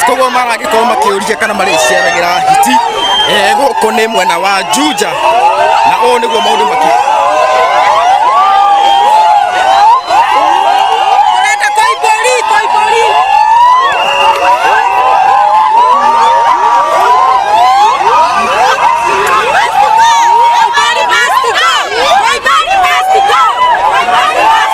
Koguo maragĩkorwo makĩũria kana marĩciaragĩra hiti. Gũkũ nĩ mwena wa Juja na ũũ nĩguo maũndũ makĩ Turenda Koimbũri, Koimbũri. Koimbũri must go. Koimbũri must go. Koimbũri must go. Koimbũri must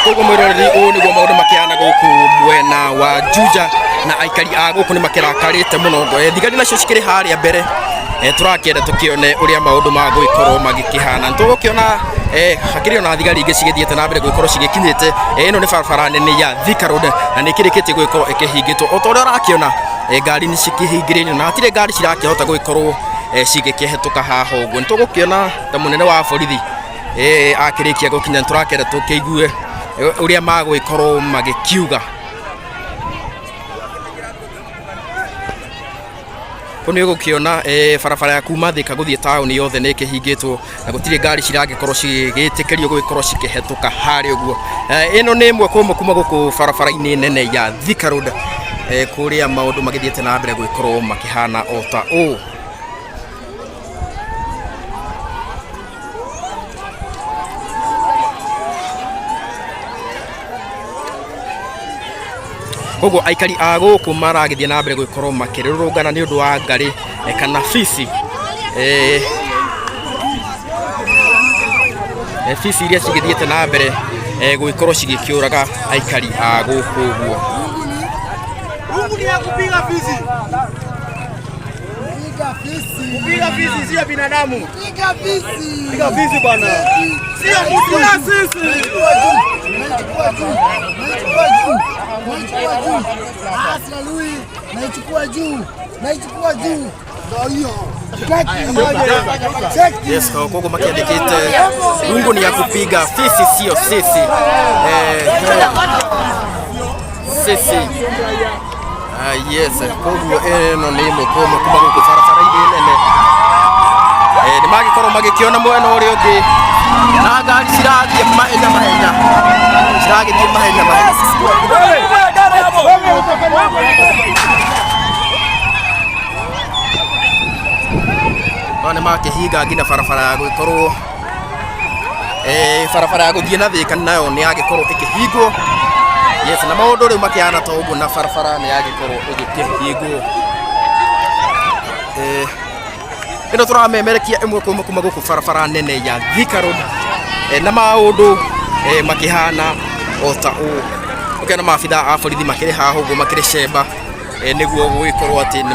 Koguo mwĩroreri, ũũ nĩguo maũndũ makĩhana gũkũ mwena wa Juja, na aikari a gũkũ nĩ makĩrakarĩte mũno. Thigari nacio cikĩrĩ harĩa mbere. Tũrakĩenda tũkĩone ũrĩa maũndũ magũgĩkorwo magĩkĩhana. Nĩtũgũkĩona hakĩrĩ ona thigari ingĩ cigĩthiĩte na mbere gũgĩkorwo cigĩkinyĩte. Ĩno nĩ barabara nene ya Thika Road na nĩ ĩkĩrĩkĩtie gũgĩkorwo ĩkĩhingĩtwo o ta ũrĩa ũrakĩona. Ngari nĩ cikĩhingĩrĩirio na hatirĩ ngari cirakĩhota gũgĩkorwo cigĩkĩhetũka haha ũguo. Nĩtũgũkĩona ta mũnene wa borithi akĩrĩkia gũkinya, nĩtũrakĩenda tũkĩigue ũrĩa magũgĩkorwo magĩkiuga. Kũu nĩ ũgũkĩona barabara ya kuma Thika gũthiĩ taũni yothe nĩ ĩkĩhingĩtwo na gũtirĩ ngari ciragĩkorwo cigĩtĩkĩrio gũgĩkorwo cikĩhetũka harĩa ũguo. Ĩno nĩ ĩmwe kwa ĩmwe kuma gũkũ barabara-inĩ nene ya Thika Road, kũrĩa maũndũ magĩthiĩte na mbere gũgĩkorwo makĩhana o ta ũũ. Koguo aikari a gũkũ maragĩthiĩ na mbere gũgĩkorwo makĩrũrũngana nĩ ũndũ wa ngarĩ kana bici, bici iria cigĩthiĩte na mbere gũgĩkorwo cigĩkĩũraga aikari a gũkũ ũguo. Rungu ni ya kupiga fisi. Kupiga fisi sio binadamu. Piga fisi. Piga fisi bwana. Sio mtu na sisi. Naichukua juu. Naichukua juu. Naichukua juu. Ah, sina Lui. Naichukua juu. Naichukua juu. Ndio hiyo. Cheki. Cheki. Yes, koguo makĩandĩkĩte rungu ni ya kupiga fisi sio sisi. Sisi. Ah, yes, koguo ĩno nĩ ĩmwe kwa ĩmwe kuma gũkũ barabara-inĩ nene. Nĩ magĩkorwo magĩkĩona mwena ũrĩa ũngĩ na ngari cirathiĩ mahenya mahenya, ciragĩthiĩ mahenya mahenya. Aya nĩ makĩhinga nginya barabara ya gũgĩkorwo barabara ya gũthiĩ na Thika nayo nĩ yagĩkorwo ĩkĩhingwo. Yes, na maũndũ rĩu makĩhana ta ũguo na barabara nĩ yagĩkorwo ĩgĩkĩhingwo. Ĩno tũramemerekia ĩmwe kwa ĩmwe kuma gũkũ barabara nene ya Thika Road, na maũndũ makĩhana o ta ũũ. Ũkĩona maabitha a borithi makĩrĩ haha ũguo makĩrĩ cemba, nĩguo gũgĩkorwo atĩ nĩ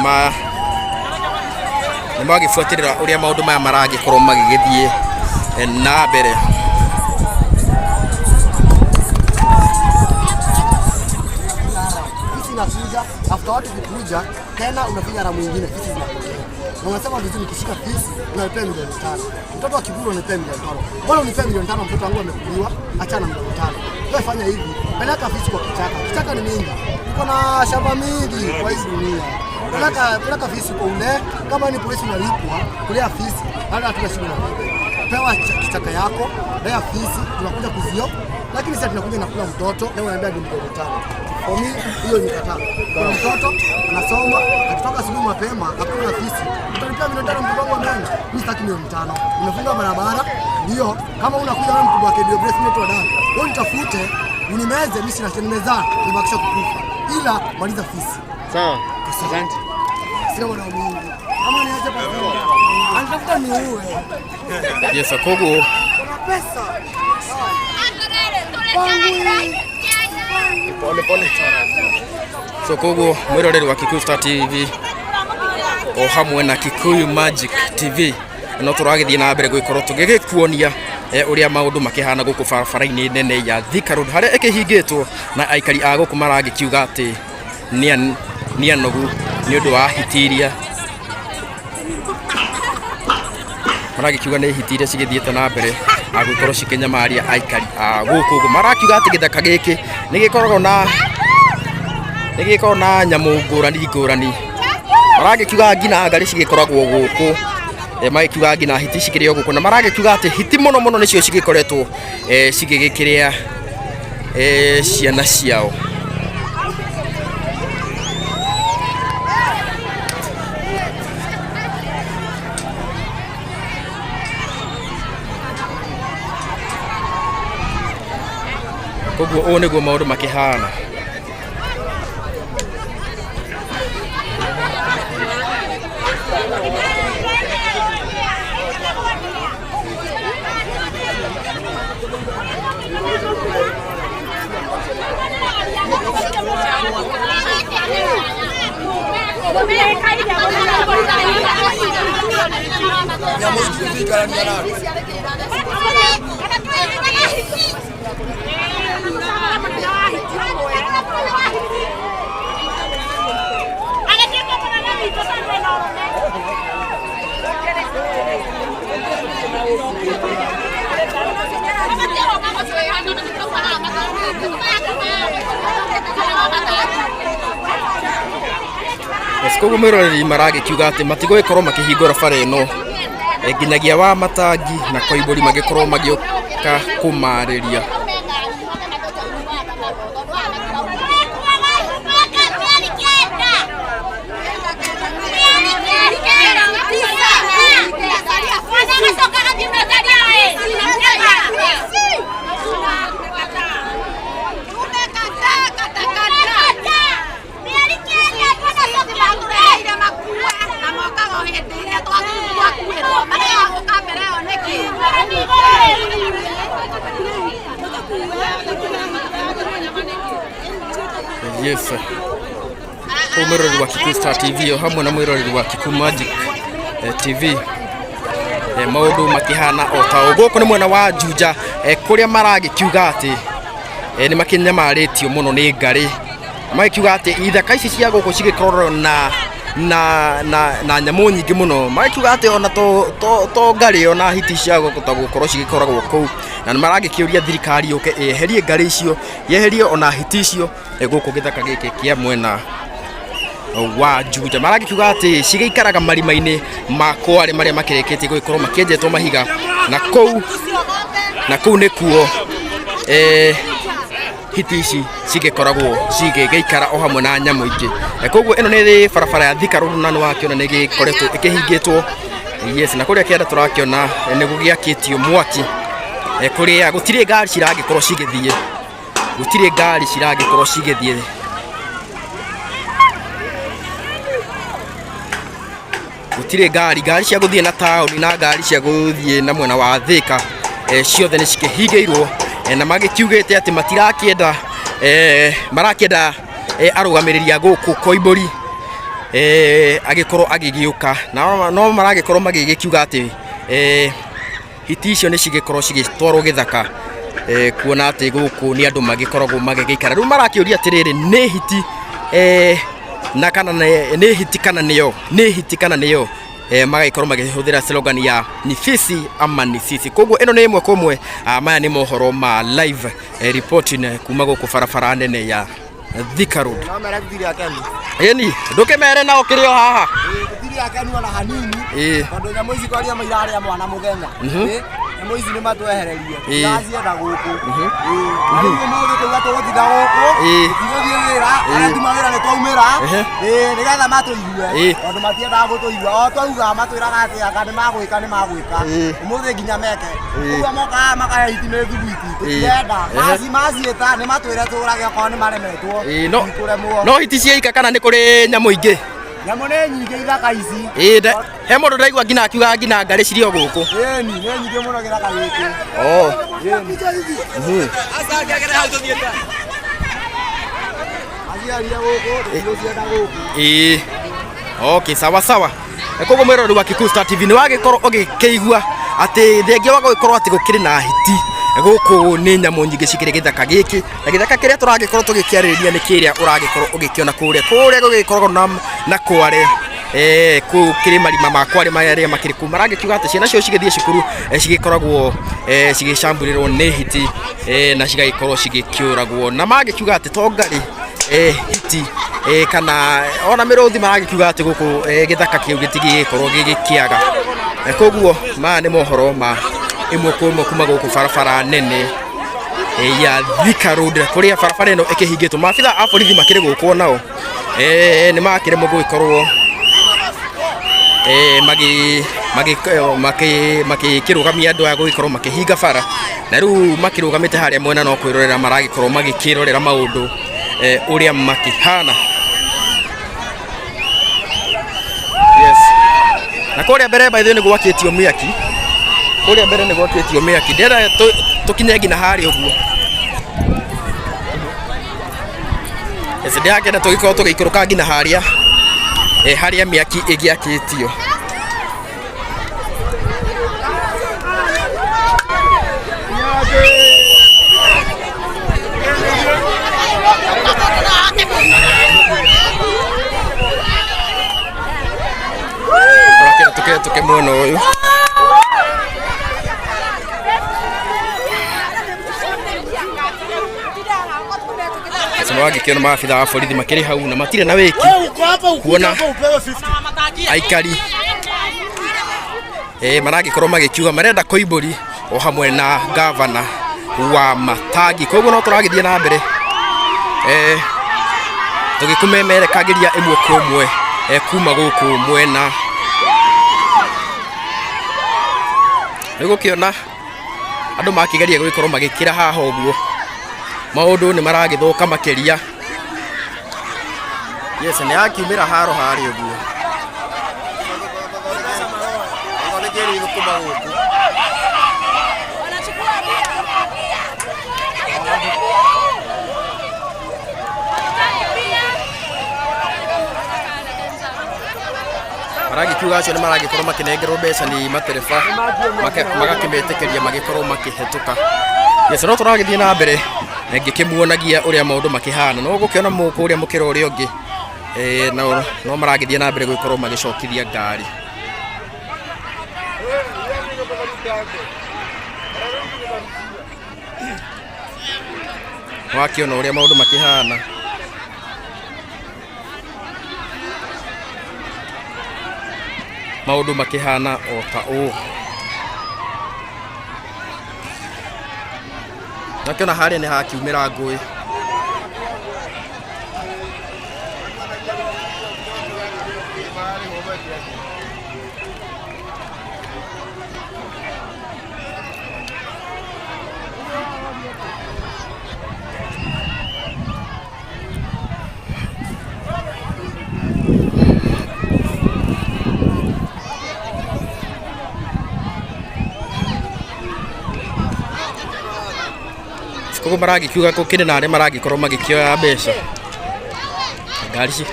magĩbuatĩrĩra ũrĩa maũndũ maya maragĩkorwo magĩgĩthiĩ na mbere. Fisi inakuja, after watu kukuja, tena unafinya ramu mwingine, fisi zinapotea. Na unasema vizuri, nikishika fisi unanipea milioni 5. Mtoto wa kiburi unanipea milioni 5. Mbona unipea milioni 5? Mtoto wangu amekuliwa, achana na milioni 5. Wewe fanya hivi, peleka fisi kwa kichaka. Kichaka ni mingi. Tuko na shamba mingi kwa hizi dunia. Peleka fisi kwa ule, kama ni polisi unalipwa kulea fisi, hata hatuna shida na wewe. Pewa kichaka yako, lea fisi, tunakuja kuzio. Lakini sasa tunakuja nakula mtoto, leo unaniambia ni milioni 5. For me, hiyo ni kataa. Kuna mtoto anasoma, akitoka asubuhi mapema, hakuna fisi. Utalipia milioni 5 mtoto wangu ameenda. Mimi sitaki milioni 5. Umefunga barabara, ndio kama unakuja wewe mkubwa wa KDO Grace mimi dan. Wewe nitafute, unimeze, mimi sina nimezaa, nibakisha kukufa. Ila maliza fisi. Sawa. Asante. Sina mwana mingi. Ama niache pasi. Anitafuta niue. Yes, koguo Pesa. Pole pole. So koguo mwiroreri wa Kikuyu Star TV o hamwe na Kikuyu Magic TV no tũragĩthiĩ na mbere gũgĩkorwo tũgĩgĩkuonia ũrĩa maũndũ makĩhana gũkũ barabara-inĩ nene ya Thika Road harĩa ĩkĩhingĩtwo na aikari a gũkũ maragĩkiuga atĩ nĩ anogu nĩ ũndũ wa hiti iria maragĩkiuga nĩ hiti iria cigĩthiĩte na mbere agũkorwo cikĩnyamaria aikari a gũkũ ũguo. Marakiuga atĩ gĩthaka gĩkĩ nĩ gĩkoragwo na nyamũ ngũrani ngũrani. Maragĩkiuga nginya ngarĩ cigĩkoragwo gũkũ, magĩkiuga nginya hiti cikĩrĩ o gũkũ, na maragĩkiuga atĩ hiti mũno mũno nĩcio cigĩkoretwo cigĩgĩkĩrĩa ciana ciao. Koguo ũũ nĩguo maũndũ makĩhana. Koguo mwĩroreri maragĩkiuga atĩ matigũgĩkorwo makĩhingũra bara ĩno nginyagia wa matangi na Koimbũri magĩkorwo magĩũka kũmarĩria. Yes. Mwĩroreri wa Kikuyu Star TV o hamwe na mwĩroreri wa Kikuyu Magic TV maũndũ makĩhana o ta ũũ. Gũkũ nĩ mwena wa Juja kũrĩa maragĩkiuga atĩ nĩ makĩnyamarĩtio mũno nĩ ngarĩ. Magĩkiuga atĩ ithaka ici cia gũkũ cigĩkorwo na nyamũ nyingĩ mũno. Magĩkiuga atĩ ona to ngarĩ ona hiti cia gũkũ ta gũkorwo cigĩkoragwo kũu, na nĩ maragĩkĩũria thirikari yũke ĩeherie ngarĩ icio, yeherie ona hiti icio gũkũ gĩthaka gĩkĩ kĩa mwena wa Juja. Maragĩkiuga atĩ cigĩikaraga marima-inĩ ma kware marĩa makĩrĩkĩtie gũgĩkorwo makĩenjetwo mahiga, na kũu nĩkuo hiti ici cigĩkoragwo cigĩgĩikara o hamwe na nyamũ ingĩ. Koguo ĩno nĩ barabara ya Thika Road na nĩ wakĩona nĩ ĩgĩkoretwo ĩkĩhingĩtwo. Yes, na kũrĩa kĩanda tũrakĩona nĩ gũgĩakĩtio mwaki kũrĩa gũtirĩ ngari ciragĩkorwo cigĩthiĩ, gũtirĩ ngari ciragĩkorwo cigĩthiĩ. Gũtirĩ ngari cia gũthiĩ na taũni na ngari cia gũthiĩ na mwena wa Thika ciothe nĩ cikĩhingĩirwo, na magĩkiugĩte atĩ matirakĩenda, marakĩenda arũgamĩrĩri a gũkũ Koimbũri agĩkorwo agĩgĩũka, na no maragĩkorwo magĩgĩkiuga atĩ hiti icio nĩ cigĩkorwo cigĩtwarwo gĩthaka kuona atĩ gũkũ nĩ andũ magĩkoragwo magĩgĩikara. Rĩu marakĩũria atĩrĩrĩ, nĩ hiti na kana nĩ hiti kana nĩyo, nĩ hiti kana nĩyo, magagĩkorwo magĩhũthĩra slogan ya ni fisi ama ni sisi. Koguo ĩno nĩ ĩmwe kwa ĩmwe, maya nĩ mohoro ma live reporting kuma gũkũ barabara nene ya Thika Road. Ĩni ndũkĩmere nao kĩrĩ o haha. Gũtirĩ akenu ona hanini tondũ nyamũ ici kwaria mairarĩa mwana mũthenya. Nyamũ ici nĩ matwehererie, tũtiracienda gũkũ. Na rĩu ũmũthĩ tauga tũgũtinda gũkũ, tũtigũthiĩ wĩra, arĩa tuma wĩra nĩ twaumĩra, nĩgetha matũigue, tondũ matiendaga gũtũigua. O twauga matwĩraga atĩ anga nĩ magwĩka nĩ magwĩka, ũmũthĩ nginya meke. Ũguo mokaga makahe hiti nĩ thuguiti, tũtirenda. Maciĩta nĩ matwĩre tũrage okorwo nĩ maremetwo, No hiti ciaika kana nĩ kũrĩ nyamũ ingĩ? Nyamũ nĩ nyingĩ ithaka ici. Ĩĩ he mũndũ ndaigua nginya akiuga nginya ngarĩ cirĩ o gũkũ. Ĩni, nĩ nyingĩ mũno gĩthaka gĩkĩ. Oh. Ĩni. Aciarire gũkũ, tũtigũcienda gũkũ. Ĩĩ. Okay, sawa sawa. Koguo mwĩroreri wa Kikuyu Star TV nĩ wagĩkorwo ũgĩkĩigua atĩ thengia wa gũgĩkorwo atĩ gũkĩrĩ na hiti gũkũ nĩ nyamũ nyingĩ cikĩrĩ gĩthaka gĩkĩ na gĩthaka kĩrĩa tũragĩkorwo tũgĩkĩarĩrĩria nĩ kĩrĩa ũragĩkorwo ũgĩkĩona kũrĩa kũrĩa gũgĩkoragwo na kware kũu kĩrĩ marima ma kware marĩa makĩrĩ kũu maragĩkiuga atĩ ciana cio cigĩthiĩ cukuru cigĩkoragwo cigĩcamburĩrwo nĩ hiti na cigagĩkorwo cigĩkĩũragwo na magĩkiuga atĩ to ngarĩ hiti kana ona mĩrũthi maragĩkiuga atĩ gũkũ gĩthaka kĩu gĩtigĩgĩkorwo gĩgĩkĩaga. Koguo maya nĩ mohoro ma ĩmwe kwa ĩmwe kuma gũkũ barabara nene ya Thika Road kũrĩa barabara ĩno ĩkĩhingĩtwo. Maabitha a borithi makĩrĩ gũkũ onao nĩ makĩremwo gũgĩkorwo makĩrũgamia andũ aya gũgĩkorwo makĩhinga bara na rĩu makĩrũgamĩte harĩa mwena no kwĩrorera maragĩkorwo magĩkĩrorera maũndũ ũrĩa makĩhana. Yes. Na kũrĩa mbere by the way nĩ gwakĩtio mĩaki. Kũrĩa mbere nĩ gwakĩtio mĩaki. Ndĩrenda tũkinye nginya harĩa ũguo. Yes, ndĩrakĩenda tũgĩkorwo tũgĩikũrũka nginya harĩa harĩa mĩaki ĩgĩakĩtio. Tũrakĩenda tũkĩhĩtũke mwena ũyũ. Nĩwagĩkĩona maabitha a borithi makĩrĩ hau na matirĩ na wĩki kuona aikari maragĩkorwo magĩkiuga marenda Koimbũri o hamwe na gavana wa Matangi. Koguo no tũragĩthiĩ na mbere tũgĩkũmemerekagĩria ĩmwe kwa ĩmwe kuma gũkũ mwena. Nĩ gũkĩona andũ makĩgeria gũgĩkorwo magĩkĩra haha ũguo maũndũ nĩ maragĩthũka makĩria. Yes, nĩ yakiumĩra haro harĩa ũguo. Maragĩkiuga acio nĩ maragĩkorwo makĩnengerwo mbeca nĩ matereba magakĩmetĩkĩria magĩkorwo makĩhetũka. Yes, no tũragĩthiĩ na mbere ngĩkĩmuonagia ũrĩa maũndũ makĩhana. No gũkĩona kũrĩa mũkĩra ũrĩa ũngĩ no maragĩthiĩ na mbere gũgĩkorwo magĩcokithia ngari. Wakĩona ũrĩa maũndũ makĩhana. Maũndũ makĩhana o ta ũũ. Nakĩona harĩa nĩ hakiumĩra ngũĩ. Koguo maragĩkiuga gũkĩrĩ na arĩa maragĩkorwo magĩkĩoya mbeca. Ngari ci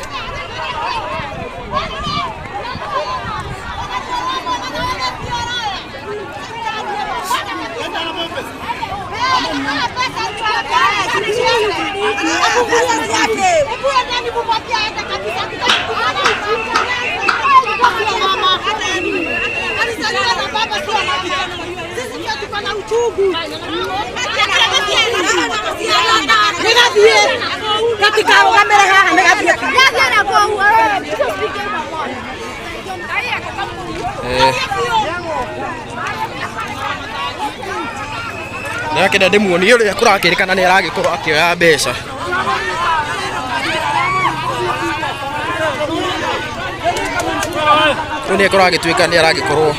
Nĩakĩenda ndĩmuonie ũrĩa kũrakĩrĩkana nĩ aragĩkorwo akĩoya mbeca. Rĩu nĩ kũragĩtuĩka nĩ aragĩkorwo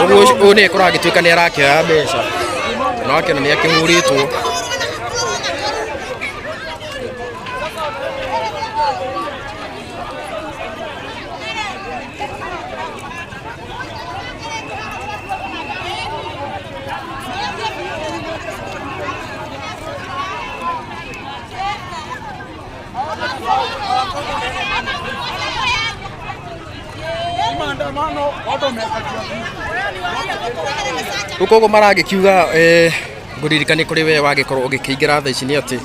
ũguo ũyũ nĩ kũragĩtuĩka nĩ arakĩoya mbeca. Na wakĩona nĩ akĩhũrĩtwo. Rĩu koguo maragĩkiuga ngũririkanie kũrĩ we wagĩkorwo ũgĩkĩingĩra thaa ici nĩ atĩ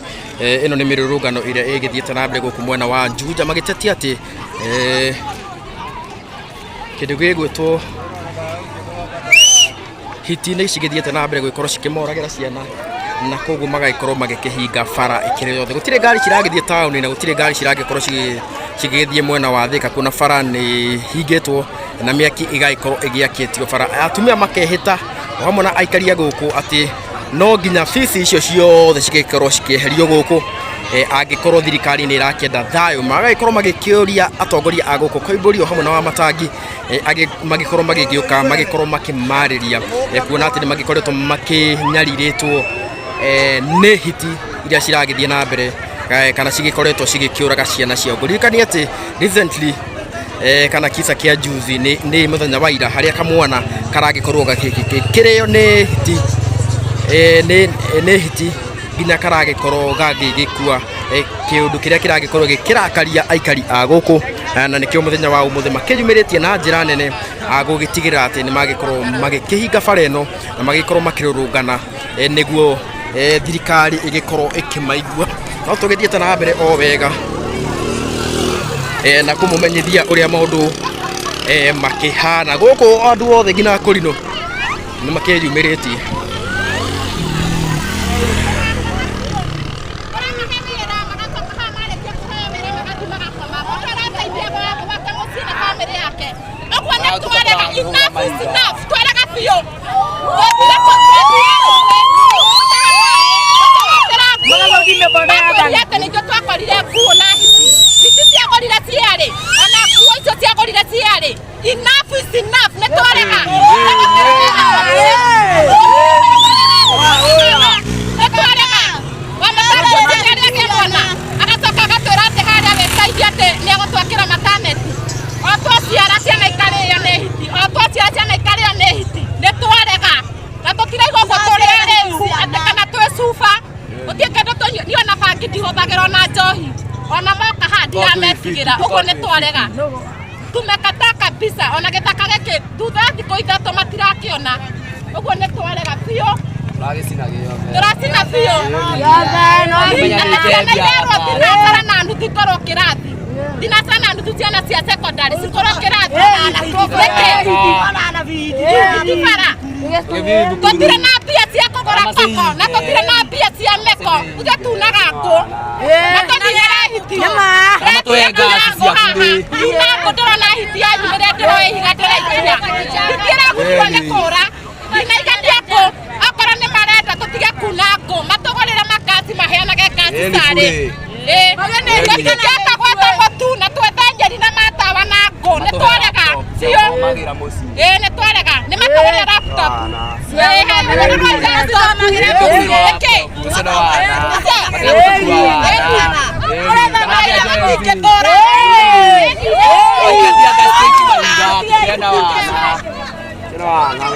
ĩno nĩ mĩrũrũngano ĩrĩa ĩgĩthiĩte na mbere gũkũ mwena wa Juja, magĩtetia atĩ kĩndũ gĩgwĩtwo hiti nĩ cigĩthiĩte na mbere gũgĩkorwo cikĩmoragĩra ciana, na koguo magagĩkorwo magĩkĩhinga bara ĩkĩrĩ yothe. Gũtirĩ ngari ciragĩthiĩ taũni na gũtirĩ ngari ciragĩkorwo cigĩthiĩ mwena wa Thika, kuona bara nĩ hingĩtwo na mĩaki ĩgagĩkorwo ĩgĩakĩtio bara. Atumia makehĩta o hamwe na aikari a gũkũ atĩ no nginya bici icio ciothe cigĩkorwo cikĩeherio gũkũ angĩkorwo thirikari nĩ ĩrakĩenda thayũ. Magagĩkorwo magĩkĩũria atongoria a gũkũ Koimbũri o hamwe na Wamatangi magĩkorwo magĩgĩũka magĩkorwo makĩmarĩria kuona atĩ nĩ magĩkoretwo makĩnyarirĩtwo nĩ hiti iria ciragĩthiĩ na mbere kana cigĩkoretwo cigĩkĩũraga ciana ciao. Ngũririkanie atĩ recently kana kisa kĩa juzi nĩ mũthenya wa ira harĩa kamwana karagĩkorwo gakĩrĩo nĩ hiti nĩ hiti nginya karagĩkorwo gagĩgĩkua, kĩũndũ kĩrĩa kĩragĩkorwo gĩkĩrakaria aikari a gũkũ, na nĩkĩo mũthenya wa ũmũthĩ makĩyumĩrĩtie na njĩra nene gũgĩtigĩrĩra atĩ nĩ magĩkorwo magĩkĩhinga bara ĩno na magĩkorwo makĩrũrũngana nĩguo thirikari ĩgĩkorwo ĩkĩmaigua. No tũgĩthiĩte na mbere o wega na kũmũmenyithia ũrĩa maũndũ makĩhana gũkũ. Andũ othe nginya kũrinũ nĩ makĩyumĩrĩtie. Enough is enough. Twarega biũ. Matwĩrire atĩ nĩithuĩ twakorire nguo na hiti. Hiti ciagũrire ciarĩ ona nguo icio ciagũrire ciarĩ. Enough is enough. Nĩ twarega, nĩ twarega. Wamatangi ũcio arĩa mwana agacoka agatwĩra atĩ harĩa wĩteithia atĩ nĩ egũtwakĩra mataneti, o twaciara ciana ikarĩo nĩ hiti, o twaciara ciana ikarĩo nĩ hiti. Nĩ twarega na tũtiraigua ũguo tũrĩ arĩu atĩ kana twĩ cuba gũtirĩ kĩndũ tũnyua. Niĩ ona bangi ndihũthagĩra, ona njohi, ona moka haha ndirametigĩra. Ũguo nĩ twarega, tumekataa kabisa. Ona gĩthaka gĩkĩ thutha wa thikũ 3 matirakĩona. Ũguo nĩ twarega biũ, tũracina biũ. Atĩ ciana irerwo thinacara na nuthu ikorwo kĩrathi, thinacara na nuthu, ciana cia secondary cikorwo kĩrathi nĩkĩ? Bara tũtirĩ na mbia cia kũgũra koko na tũtirĩ na mbia cia mĩko. Ithuĩ tunaga ngũ na tũthiaga hiti ngũ haha, tuna ngũ. Ndĩrona hiti yanyumĩre, ndĩroĩ ihiga ndĩraikia, hiti ĩragutirwo nĩ kũra. Ndinaigania ngũ. Okorwo nĩ marenda tũtige kuna ngũ, matũgũrĩre makasi, maheanage ngasi carĩ. Tũtingĩhota gwetha mũtu na twethe nyeri na matawa na ngũ. Nĩ twarega biũ. Ĩĩ, nĩ twarega. Nĩ matũgũrĩre laptop. Ĩĩ, nĩkĩ? Matingĩtũra. Wana.